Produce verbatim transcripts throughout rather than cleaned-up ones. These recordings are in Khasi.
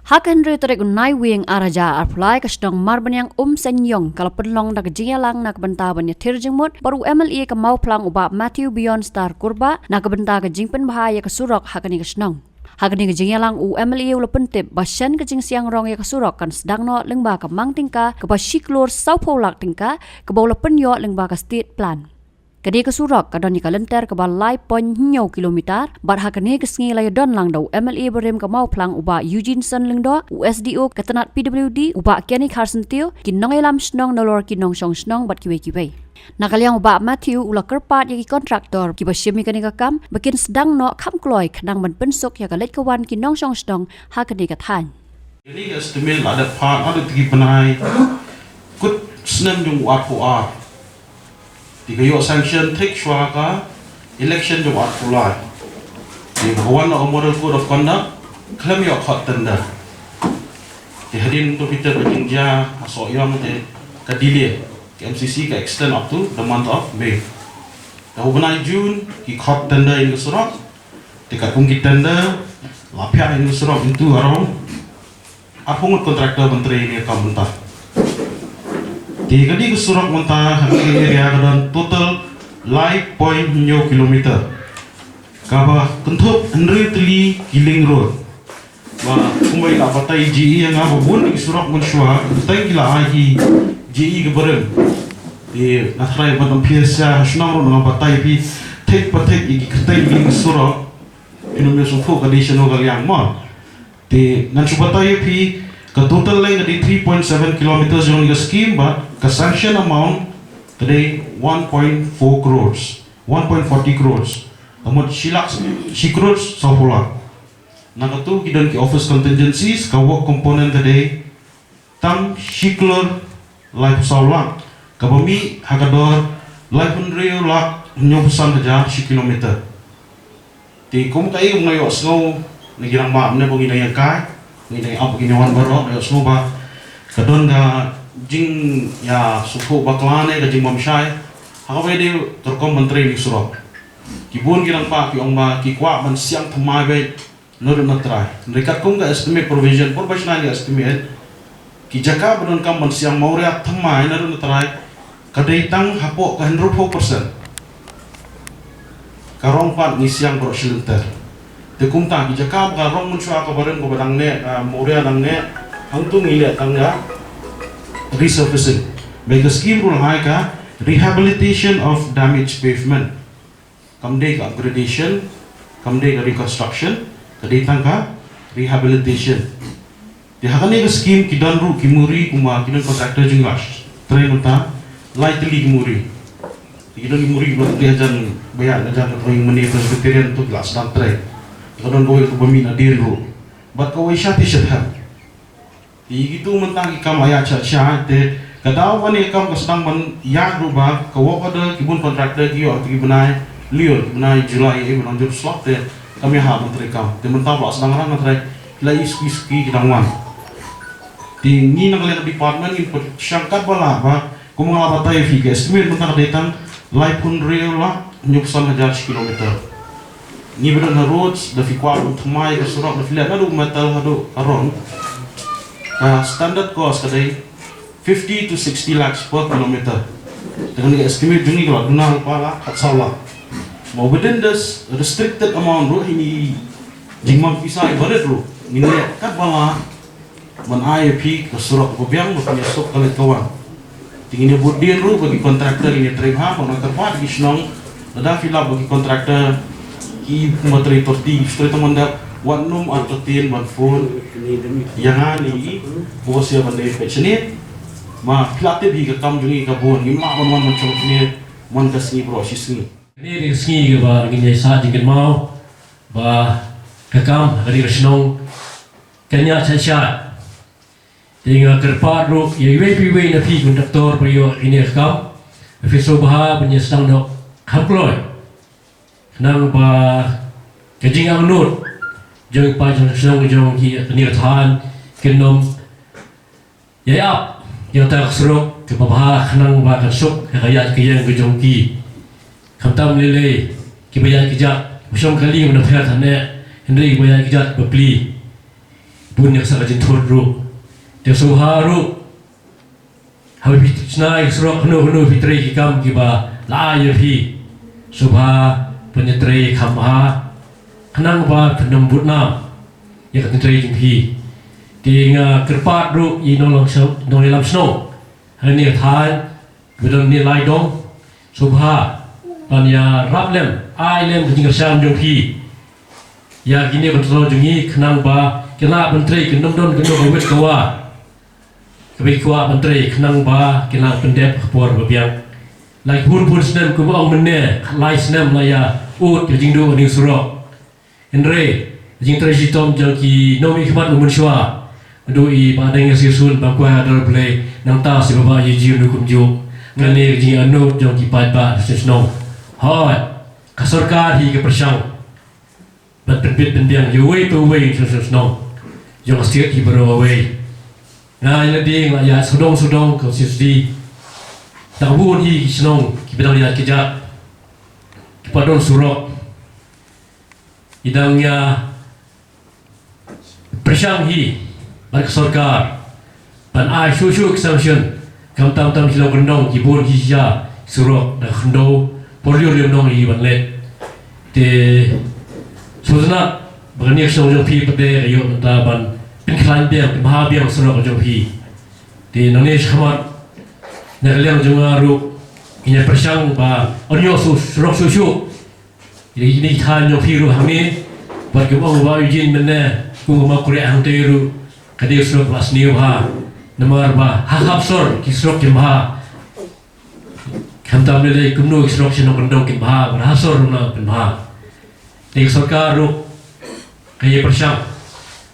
Ha ka hynriew tarik u Naiwieng ar hajar arphew lai, ka shnong Marbaniang Umseiñiong ka la pynlong da ka jingïalang na ka bynta ban ïathir jingmut bad u M L A ka Mawphlang u Bah Matthew Beyondstar Kurbah na ka bynta ka jingpynbha ïa ka surok ha kane ka shnong. Ha kane ka jingïalang u M L A u la pyntip ba shen ka jingsiang rong ïa ka surok kan sdang noh lyngba ka mang tyngka kaba shi klur sawphew lak tyngka kaba u la pynïoh lyngba ka state plan. Kane ka surok ka don ïa ka lynter kaba lai point hynñiew kilometer bad ha kane ka sngi la ïadon lang da u M L A barim ka Mawphlang u Bah Eugene Son Lyngdoh, u S D O ka tnat P W D u Bah Kenny Kharsyntiew, ki nongïalam shnong nalor ki nongshong shnong bad kiwei kiwei. Na ka liang u Bah Matthew u la kyrpad ïa ki kontraktor kiba shim ïa kane ka kam ba kin sdang noh kham kloi khnang ban pynsuk ïa ka leit ka wan ki nongshong shnong ha kane ka thaiñ. Kane ka estimate la dep phah haduh ki bnai kut snem jong u arphew ar. Te ka ïoh sanction thik shuwa ka election jong u arphew lai. Te ka wan na ka model code of conduct khlem ïoh khot tender. Te hadien to phi tip ka jingjia ha Sohiong te ka delay, ka M C C ka extend up to the month of May. Te u bnai June ki khot tender ïa ka surok. Te katkum ki tender la phiah ïa ka surok into around arphew ngut contractor ban trei ïa ka kam mynta. Te ka dei ka surok mynta ha ka area ka don total lai point hynñiew kilometer. Kaba kynthup hynriew tylli ki link road. Ba kumba i la batai J E ïa nga ba bun ki surok mynshuwa, kyrteng ki la ai ki J E ka barim. Te nga tharai ban ym pher sha ha shnong ruh nga batai phi thik pa thik ïa ki kyrteng ki surok. Phin ym ïohsngewthuh ka dei shano ka liang mo. Te ngan shu batai ïa phi, ka total length ka dei three point seven kilometers jong ka scheme bad ka sanction amount ka dei one point four crores, one point forty crores. Ka mut shi lak, shi crores sawphew lak. Na katu ki don ki office contingencies, ka work component ka dei tang shi klur laiphew saw lak, kaba mih ha ka dor laiphew hynriew lak hynñiewphew san hajar shi kilometer. Te kum kaei nga ïohsngew na ki rangbah mynne ba ngi dang ïa kai, ngi dang ïa ap, ngi dang wan baroh, nga ïohsngew ba ka don ka jingsngewthuh bakla ne ka jingbymshai ha kaba ïadei ka rukom ban trei ïa ki surok. Ki bun ki rangbah ki ong ba ki kwah ban siang thymmai beit naduh na trai. Hynrei katkum ka estimate provision, por ba shna ïa ka estimate, ki jaka ba donkam ban siang mawria thymmai naduh na trai ka dei tang hapoh ka hynriewphew percent. Ka rong pat ngi siang baroh shi lynter. Te kumta ki jaka ba ka rong mynshuwa ka barim kaba dang neh, ka mawria dang neh, hangtu ngi leh tang ïa resurfacing. Ba ka scheme ruh la ai ka rehabilitation of damaged pavement. Kam dei ka upgradation, kam dei ka reconstruction, ka dei tang ka rehabilitation. Te ha kane ka scheme ki don ruh ki muri, kumba ki don contractor jong ngi la trei mynta lai tylli ki muri. Te ki don ki muri ba trei hajan, ba ïa hajan ka trei mane Presbyterian, to ki la sdang trei. Te ka don kawei ruh ba mih nadien ruh. Bad kawei sha te sha thep. Te kitu mynta ki kam ïa shah shah, te ka daw kane ka kam ka sdang ban ïaid ruh ba ka work order ki bun contractor ki ïoh ha ki bnai Leo, ki bnai July, eh, bnai June slot te kam ïa hap ban trei kam. Te mynta ba sdang rang trei la i suki suki ki dang wan. Te ngi na ka liang department ngin pyrshang katba lah ba Kum nga la batai ïa phi, ka estimate mynta ka dei tang laiphew hynriew lak hynñiewphew san hajar shi kilometer. Ngi ba don ha roads, da phi kwah ban thymmai ka surok, da phi leh naduh metal haduh ka rong, ka standard cost ka dei fifty to sixty lakhs per kilometer. Te kane ka estimate jong ngi ka la duna lypa lak khatsaw lak. Ma within this restricted amount ruh, hynrei jingmang pisa ibarat ruh ngin leh katba lah ban ai ïa phi ka surok ba biang ba phin ïa suk ka leit ka wan. Te ngin ïa bud dien ruh ba ki contractor ngin ïa trei bha, ba nga kyrpad ki shnong, lada phi lap ba ki contractor ki kumba trei thirty, trei tang ban dap, wat nym artatien ban phone ïa nga ne i, ba nga sngewbha ban dei peit shane. Ma phi la tip hi ka kam jong ngi ka bun, ngim lah ban wan ban shong shane man ka sngi baroh shi sngi. Kane ka sngi kaba ngin ïa sah jingkynmaw ba ka kam ha kane ka shnong kan ïa shah shah. Te nga kyrpad ruh ïa iwei pa iwei na phi contractor ba ïoh ïa kane ka kam, ba phin sngewbha ban ïa sdang noh kham kloi, khnang ba ka jingangnud jong ki paid shnong jong ki, kane ka thaiñ, kin ym ïa ap ïa kata ka surok kaba bha, khnang ba kan suk ïa ka ïaid ka ïeng ka jong ki. Khamtam lei lei kiba ïaid ka jait, ba shong kali ba na pher than eh, hynrei kiba ïaid ka jait ba pli. bun ïa ka sa ka jingthut ruh. Te sngewbha ruh, haba phi shna ïa ki surok, hano hano phi trei ki kam kiba la ai ïa phi, sngewbha phin ïa trei kham bha, khnang ba phin ym bud nam ïa ka jingtrei jong phi. Te nga kyrpad ruh ïa i nongïalam shnong, nongïalam shnong hangne ha thaiñ, ba don ne lai dong, sngewbha ban ïarap lem, ai lem ka jingkyrshan jong phi ïa kine ki paidbah jong ngi, khnang ba kin lah ban trei, kin ym don kano ka wit ka wa kaba ki kwah ban trei, khnang ba kin lah pyndep ha ka por ba biang. La ki bun bun snem, kumba ong mynne, lai snem la ïa ud ka jingduh ïa une u surok. Hynrei ka jingtrei shitom jong ki nongmihkhmat mynshwa, haduh i Bah Deng Siasun, Bah Kwai Hadar Blei, nangta sha i Bah Eugene ruh kumjuh, kane ka jingïaid jong ki paidbah shnong. Hooid, ka sorkar hi ka pyrshang ban pynbit pynbiang ïa uwei pa uwei shnong shnong, jong ka state hi baroh kawei. Nga ïa lade nga ïa sawdong sawdong ka state, dang bun hi ki shnong kiba dang ïaid kjat, kiba don surok. I dang ïa pyrshang hi bad ka sorkar ban ai shuh shuh ki sanction, khamtam tam shnong kyndong, ki bun ki sha surok da khyndew por lyiur lyiur nong hi ban leit. Te sngewtynnat ba kane ka shnong jong phi pat de ka ïoh mynta ban pynkhlaiñ biang, pynbha biang surok jong phi. Te nangne shakhmat, na ka liang jong nga ruh, ngin ïa pyrshang ba yn ïoh surok shuh shuh ïa kine ki thaiñ jong phi ruh hangne. Bad kumba ong u Bah Eugene mynne, kum ka Mawkyrwat hangtei ruh ka dei surok ba sniew bha, namar ba ha khap sor ki surok kim bha. Khamtam lei lei kumno ki surok shnong kyndong kim bha, bad ha sor ruh na kim bha. Te ka sorkar ruh ka ïa pyrshang,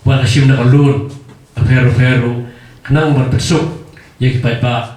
wat ka shim na ka loan bapher bapher ruh, khnang ban pynsuk ïa ki paidbah